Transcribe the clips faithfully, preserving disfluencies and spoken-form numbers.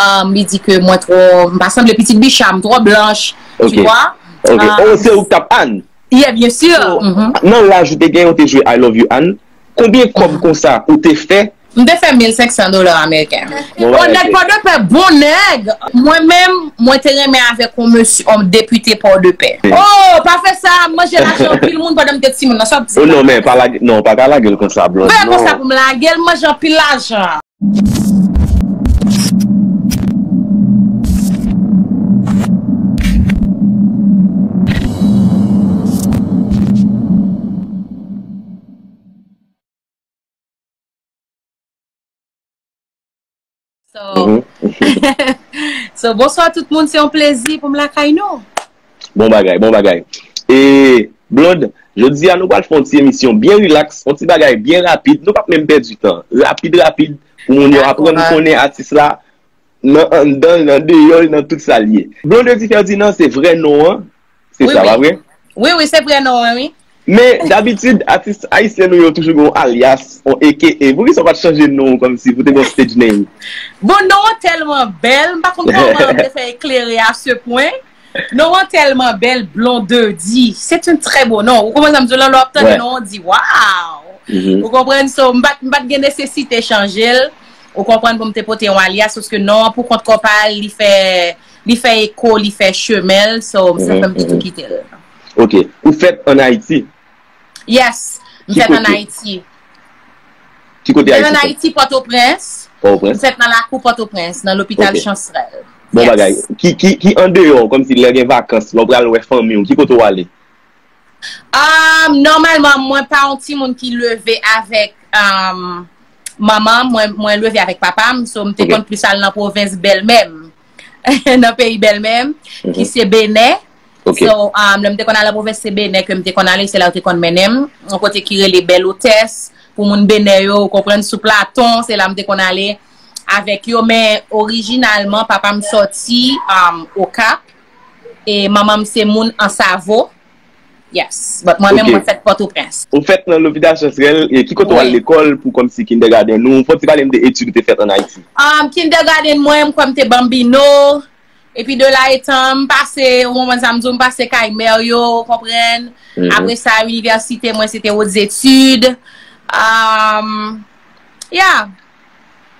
Um, li di ke mwen twò, m pa sanble pitit bicha, m twò blanch, tu vois. Ok. Um, oh, se ou k t ap Ann? Yeah, bien sûr. So, nan laj ou te gen, ou te jwe I Love You Ann. Konbyen kòb konsa ou te fè? M te fè mil senk san dola ameriken. Bon, oh, nèg Pòdepè, bon nèg! Mwen menm, mwen te renmen avèk yon mesye, yon depite Pòdepè. Oh, pa fè sa, m manje lajan anpil moun pandan m te timoun nan, sa w ap di la? Oh non, men pa lage, non, pa ka lage l konsa, Blonde. Fè konsa pou m lage l, m manje anpil lajan. So, so, bonswa tout moun, se yon plezi pou m lakay nou. Bon bagay, bon bagay. E, Blonde, jodi a nou pral fè yon ti emisyon byen rilaks, yon ti bagay byen rapid. Nou p ap menm pèdi tan. Rapid, rapid, pou moun yo aprann konnen atis la nan anndan, nan deyò, nan tout sa l ye. Blondedy Ferdinand se vrè non an. Se sa, pa vre? Wi, wi, se vrè non an, wi. Men, dabitid, atis ayisyen nou yo toujou gen yon alyas, yon A K A. Poukisa w pa t chanje non w kòmsi pou te gen yon stage name? Bon, non an tèlman bèl, m pa konn kòman m te fè eklere à ce point. Non an tèlman bèl, Blondedy. C'est un très beau nom. Ou konprann sa m di w la, lè w ap tande non an, w di, "Waw!" Ou konprann? So, m pa t, m pa t gen nesesite chanje l. Ou konprann, pou m te pote yon alyas, paske non an pou kont kò pa l, li fè, li fè eko, li fè chemen l, so, sa fè m toujou kite l. Ok. Ou fèt ann Ayiti? Yes, m fèt ann Ayiti. Ki kote Ayiti? M fèt ann Ayiti, Pòtoprens. Pòtoprens. M fèt nan lakou Pòtoprens, nan lopital Chansrèl. Bon bagay. Ki, ki, ki andeyò, kòmsi lè gen vakans, lè w pral wè fanmi w, ki kote w ale? Um, nòmalman, mwen pa yon timoun ki leve avèk, um, manman m, mwen, mwen leve avèk papa m, so m te konn plis al nan pwovens bèlmè m, nan peyi bèlmè m, ki se Benè. So, um, lè m te konn al nan pwovens se Benè ke m te konn ale, se la yo te konn mennen m, yon kote ki rele Bèl Otès, pou moun Benè yo, ou konprann, sou Platon, se la m te konn ale avèk yo, men orijinalman, papa m sòti, um, Okap, e manman m se moun Ansavo. Yes. But mwen menm, mwen fèt Pòtoprens. Ou fèt nan lopital Chansrèl, e ki kote w al lekòl pou kòmsi kindergarten ou? Fò w ti pale m de etid ou te fèt ann Ayiti. Um, kindergarten mwen, m kwè m te Bambino. Epi de la etan, m pase, ou konprann sa m di w, m pase kay mè yo, ou konprann. Apre sa, inivèsite mwen, se te Hautes Études. Um, yeah.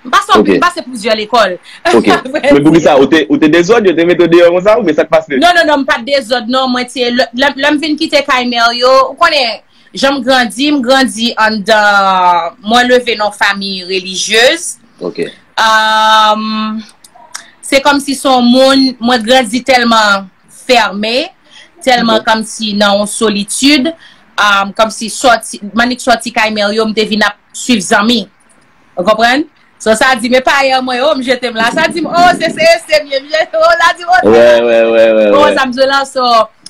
M pase anpil, m pase plizyè lekòl. Ok. Men poukisa, ou te, ou te dezòd, yo te mete w deyò konsa, oubyen sa k pase? Non, non, non, m pa t dezòd, non. Mwen te, lè, lè, lè m vin kite kay mè yo, ou konnen, jan m grandi, m grandi anndan, mwen leve nan yon fanmi relijyez. Ok. Um, se kòmsi se yon moun, mwen grandi tèlman fèmen, tèlman kòmsi nan yon solitid, um, kòmsi sòti, m annik sòti kay mè yo, m te vin ap swiv zanmi. Ou konprann? So, sa di, men payè mwen, oh, m jete m la. Sa di m, oh, se, se, se, byen, byen, oh, sa di, oh, se la. Wè, wè, wè, wè. Oh, sa m jwe la, so,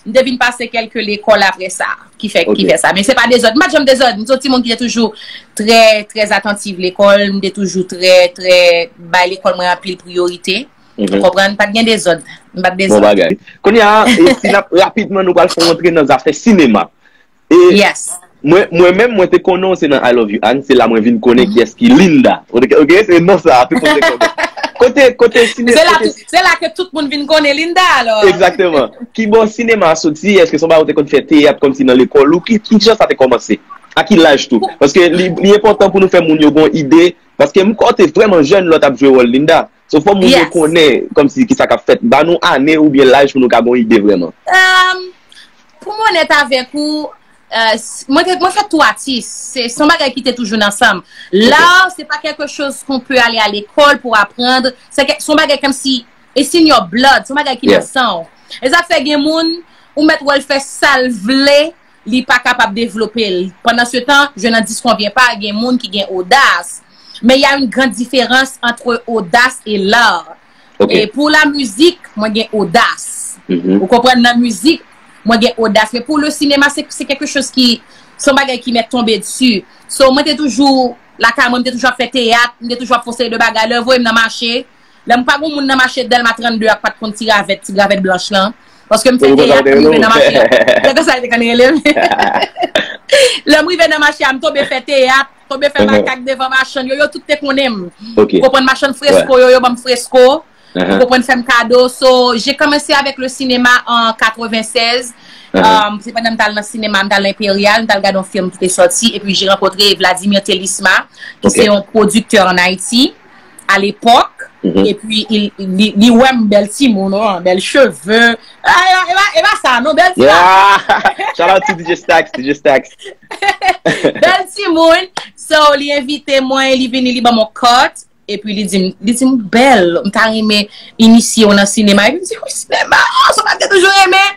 m te vin pase kèlke lekòl apre sa, ki fè, ki fè sa. Men se pa dezòd. M pa t janm dezòd. M se yon timoun ki te toujou trè, trè atantiv lekòl. M te toujou trè, trè bay lekòl mwen anpil priyorite. Ou konprann? Pa t gen dezòd. M pa t dezòd. Bon bagay. Kounye a, e si n ap rapidman, nou pral fè w antre nan zafè sinema. E mwen, mwen menm, mwen te konnen w se nan I Love You Ann, se la mwen vin konnen kiyès ki Linda. Ok, ok, se non sa, tout moun te konnen. Kote, kote sine-, se la kote tout, se la ke tout moun vin konnen Linda, alò. Egzakteman. Ki bò sinema a soti? Èske se yon bagay ou te konn fè teyat kòmsi nan lekòl ou? Ki, ki jan sa te kòmanse? A ki laj tou? Paske li, li enpòtan pou nou fè moun yo gen yon ide. Paske m kwè w te vrèman jèn lè w t ap jwe wòl Linda. So, fò moun yo konnen kòmsi kisa k ap fèt. Ba nou ane oubyen laj pou nou ka gen yon ide vrèman. Em, pou m onèt avèk ou, eh, s-, mwen te, mwen fè tou atis. Se, se yon bagay ki te toujou nan san m. L'art, c'est pas quelque chose qu'on peut aller à l'école pour apprendre. Se ke, se yon bagay kòmsi, it's in your blood. Se yon bagay ki nan san w. E sa k fè gen moun, ou mèt wè l fè sa l vle, li pa kapab devlope l. Pendant ce temps, je n'en disconviens pas, gen moun ki gen odas. Mais il y a une grande différence entre audace et l'art. Ok. Et pour la musique, mwen gen odas. Ou konprann, nan mizik, mwen gen odas. Men pou le sinema, se, se quelque chose ki, se yon bagay ki mèt tonbe dsi. So, mwen te toujou, lakay mwen, mwen te toujou ap fè teyat, mwen te toujou ap fè yon seri de bagay. Lè yo voye m nan mache, lè m pa gen moun nan mache Dèlma trannde a k pa t konn ti ravèt, ti ravèt blanch lan. Paske m fè teyat, m rive nan mache a. Se konsa yo te konn rele m. Lè m rive nan mache a, m tonbe fè teyat, tonbe fè makak devan machann yo, yo tout te konnen m. Ou konprann, machann fresko yo, yo ban m fresko. Ou konprann, fè m kado. So, j'ai commencé avec le cinéma en quatre-vingt-seize. Um, se pandan m t al nan sinema, m t al nan Imperial, m t al gade yon fim ki te sòti, epi j'ai rencontré Vladimir Telisma, ki se yon pwodiktè an Ayiti, a lepòk, epi li, li, li wè m bèl timoun, oh, bèl cheve. Ah, e pa, e pa, e pa sa, non, bèl timoun. Yeah! Shout out to D J Stacks, D J Stacks. Bèl timoun. So, li envite mwen, li vini, li ban mwen kòt. Epi li di m, li di m bèl, m ta renmen inisye w nan sinema. Epi m di, wi, sinema, oh, sa m te toujou renmen.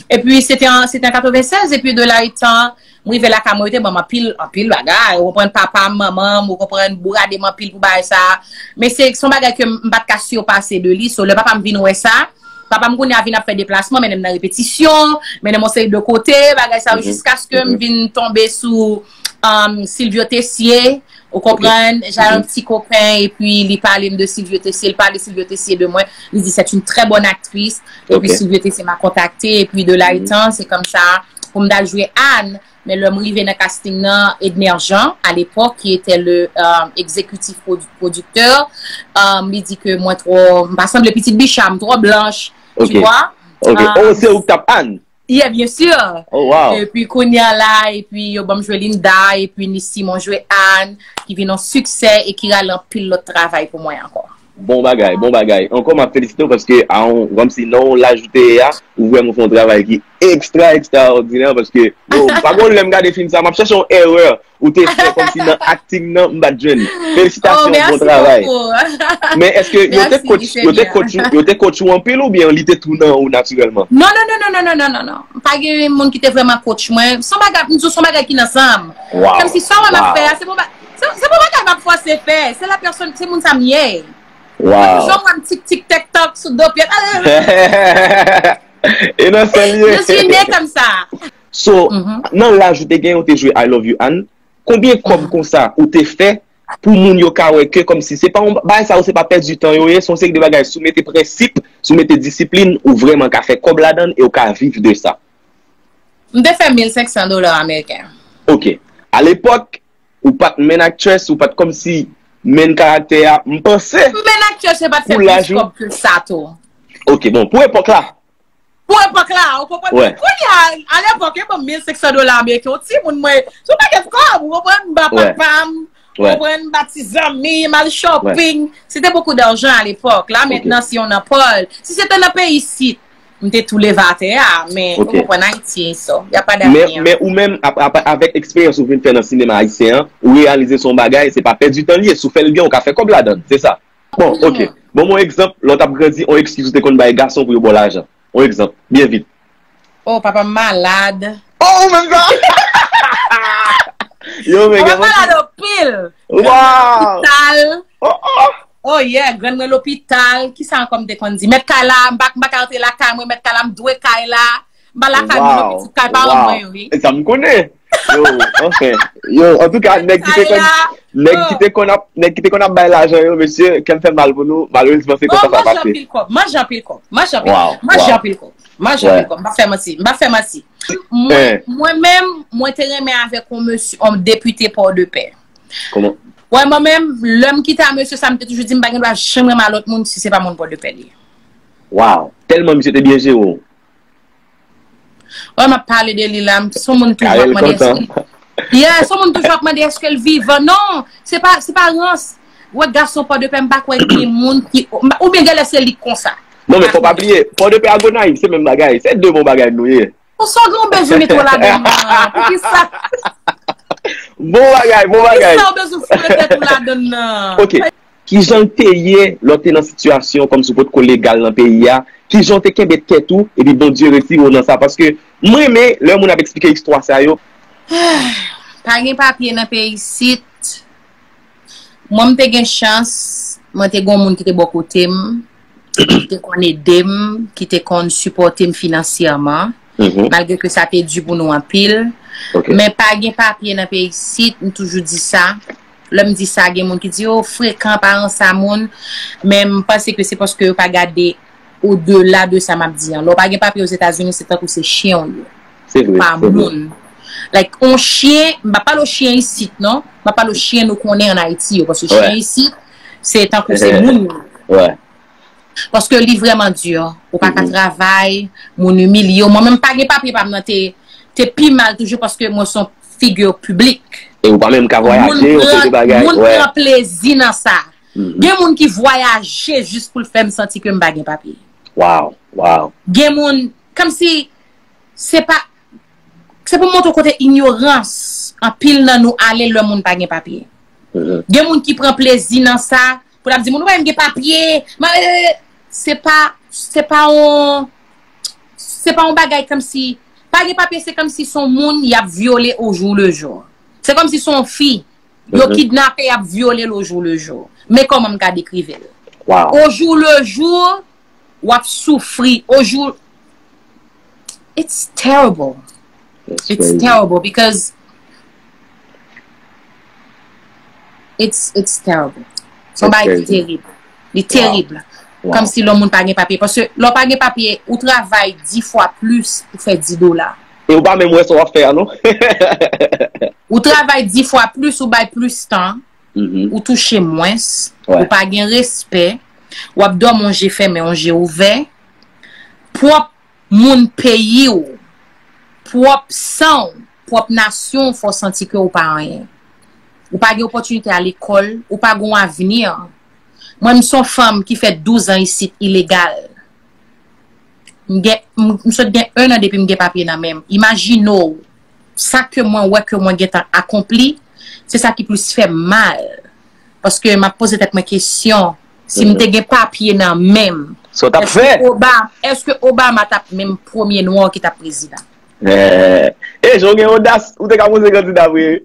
Epi se te an, se te an katreven sèz, epi de la etan, m rive lakay mwen, yo te ban m anpil, anpil bagay. Ou konprann, papa m, manman m, ou konprann, bourade m anpil pou bagay sa. Men se, se yon bagay ke m, m pa t ka sipase de li. So, lè papa m vin wè sa, papa m kounye a vin ap fè deplasman, mennen m nan repetisyon, mennen m yon seri de kote, bagay sa yo, jiskaske m vin tonbe sou um, Silvio Tessier, ou konprann, j'avais un petit copain, epi li pale m de Silvio Tessier, li pale Silvio Tessier de mwen, li di c'est une très bonne actrice, epi Silvio Tessier m'a contacté, epi de la etan, se konsa, pou m t al jwe Anne, men lè m rive nan casting nan, Edner Jean, a lepòk, ki était le um, exécutif produ- producteur, um, li di ke mwen twò, m pa sanble pitit bicha, m twò blanch, tu vois. Ok. Oh, se ou k t ap Anne? Yeah, bien sûr. Oh, wow. Epi kounye a la, epi yo ban m jwe Linda, epi Nice Simon jwe Anne, ki vin yon siksè e ki rale anpil lòt travay pou mwen ankò. Bon bagay, bon bagay. Ankò, m ap felisite w paske a yon, kòmsi nan yon laj ou te ye a, ou vrèman fè yon travay ki ekstra, ekstraòdinè paske, yo, pa gon lè m gade fim sa, m ap chèche yon erè ou te fè kòmsi nan acting nan, m pa t jwenn. Felisitasyon, bon travay. Men èske yo te coach, yo te coach ou, yo te coach ou anpil oubyen li te tou nan ou natirèlman? Non, non, non, non, non, non, non, non, non. Pa gen moun ki te vrèman coach mwen. Se yon bagay, m di w, se yon bagay ki nan san m. Kòmsi sa w wè m ap fè a, se pa yon ba- se, se pa yon bagay m ap fòse fè. Se la pèsòn, se moun sa m ye. Mwen toujou wè m tik tik tèk tòk sou do pye. E nan san l ye. Je suis née comme ça. So, nan laj ou te gen, ou te jwe I Love You Anne, konbyen kòb konsa ou te fè pou moun yo ka wè ke kòmsi se pa yon bagay sa yo, se pa pèdi tan yo ye, se yon seri de bagay, si w mete prensip, si w mete disiplin, ou vrèman ka fè kòb ladan l e w ka viv de sa? M te fè mil senk san dola ameriken. Ok. A lepòk, ou pa t main actress, ou pa t kòmsi main character a, m panse. Main actress, se pa t fè plis kòb ke sa tou. Ok, bon, pou epòk la. Pou epòk la, ou konprann? Kounye a, a lepòk, yo ban m mil senk san dola ameriken, yon timoun mwen, se yon pakèt kòb, ou konprann? M ba papa m, ou konprann? M ba ti zanmi m, al shopping. C'était beaucoup d'argent à l'époque. La, mentnan, si on en parle, si se te nan peyi isit, m te tou leve atè a, men ou konprann, Ayiti, so, y a pas d'avenir. Men ou menm, avèk eksperyans ou vin fè nan sinema ayisyen an, ou reyalize se yon bagay, se pa pèdi tan l ye, si w fè l byen, ou ka fè kòb ladan l, se sa? Bon, ok. Ban m yon egzanp, lè w t ap grandi, yon ekskiz ou te konn bay gason pou yo ba w lajan. Yon egzanp, byen vit. Oh, papa m malad. Oh, ou menm sa? Yo, men gen moun ki malad anpil. Wow! Lopital. Oh, oh! Oh yeah, grann mwen lopital. Kisa ankò m te konn di? Mèt kay la, m pa, m pa ka rantre lakay mwen, mèt kay la, m dwe kay la. M pa lakay mwen, non, pitit, kay paran mwen yo, wi. Sa m konnen. Yo, anfen. Yo, antouka, nèg ki te konn, nèg ki te konn ap, nèg ki te konn ap bay lajan yo, mesye, kè m fè mal pou nou, malerezman, se konsa sa pase. Manje anpil kòb, manje anpil kòb, manje anpil kòb, manje anpil kòb, m pa fè manti, m pa fè manti. Mwen, mwen menm, mwen te renmen avèk yon mesye, yon depite Pòdepè. Kòman? Wè, mwen menm, lè m kite a mesye sa, m te toujou di m pa gen dwa janm renmen a lòt moun si se pa moun Pòdepè li ye. Wow! Tèlman misye te byen jere w. Wè, m ap pale de li la, m, se yon moun toujou ap mande èske li, yeah, se yon moun toujou ap mande èske l vivan. Non, se pa, se pa rans. Wè, gason Pòdepè, m pa kwè gen moun ki, oubyen genlè se li k konsa. Non, men fò pa bliye, Pòdepè a Gonayiv, se menm bagay. Se de bon bagay nou ye. Konsa w gen yon bezwen mete w ladan nan, poukisa? Bon bagay, bon bagay. Poukisa w bezwen foure tèt ou ladan nan? Ok. Kijan l te ye lè w te nan sitiyasyon kòmsi w potko legal nan peyi a? Kijan w te kenbe tèt ou epi Bondye retire w nan sa? Paske m renmen lè moun ap eksplike istwa sa yo. Pa gen papye nan peyi isit. Mwen, m te gen chans, mwen te gen yon moun ki te bò kote m, ki te konn ede m, ki te konn sipòte m finansyèman, malgre ke sa te di pou nou anpil. Men pa gen papye nan peyi isit, m toujou di sa. Lè m di sa, gen moun ki di, "O, frekan, pa ranse a moun." Men m panse ke se paske yo pa gade odela de sa m ap di an. Lè w pa gen papye Ozetazini, se tankou se chen w ye. Se vre, pa moun. Like, on chen, m pa pale w chen isit, non. M pa pale w chen nou konnen an Ayiti yo, paske chen isit, se tankou se moun yo. Paske li vrèman di. Ou pa ka travay, moun imilye w. Mwen menm pa gen papye pa m nan te, te pi mal toujou paske mwen se yon figi piblik. E ou pa menm ka vwayaje, ou fè de bagay. Moun pran plezi nan sa. Gen moun ki vwayaje jis pou l fè m santi ke m pa gen papye. Wow, wow. Gen moun, kòmsi, se pa, se pou montre kote inyorans anpil nan nou ale lè moun pa gen papye. Gen moun ki pran plezi nan sa, pou l ap di moun, ou pa menm gen papye. Se pa, se pa yon, se pa yon bagay kòmsi, pa gen papye, se kòmsi se yon moun y ap vyole au jour le jour. Se kòmsi se yon fi, yo kidnape, y ap vyole l au jour le jour. Men kòman m ka dekrive l. Au jour le jour, w ap soufri. Au jour, it's terrible. It's terrible because it's, it's terrible. Se yon bagay ki terib. Li terib. Kòmsi lè yon moun pa gen papye. Paske lè w pa gen papye, ou travay dis fwa plis pou fè dis dola. E ou pa menm wè sa w ap fè a, non? Ou travay dis fwa plis, ou bay plis tan, ou touche mwens, ou pa gen respè, w ap dòmi yon je fèmen, yon je ouvè. Pwòp moun peyi w, pwòp san w, pwòp nasyon w fè w santi ke w pa anyen. Ou pa gen opòtinite al lekòl, ou pa gen yon avni. Mwen, m se yon fanm ki fè douz an isit ilegal. M gen, m, m sot gen en an depi m gen papye nan men m. Imajine w, sa ke mwen wè ke mwen gentan akonpli, se sa ki plis fè m mal. Paske m ap poze tèt mwen kesyon, si m te gen papye nan men m, Sa w t ap fè? Èske Oba-, èske Obama t ap menm premye nwa ki t ap prezidan? Eh, eh, jan w gen odas, ou te ka poze kandida vre.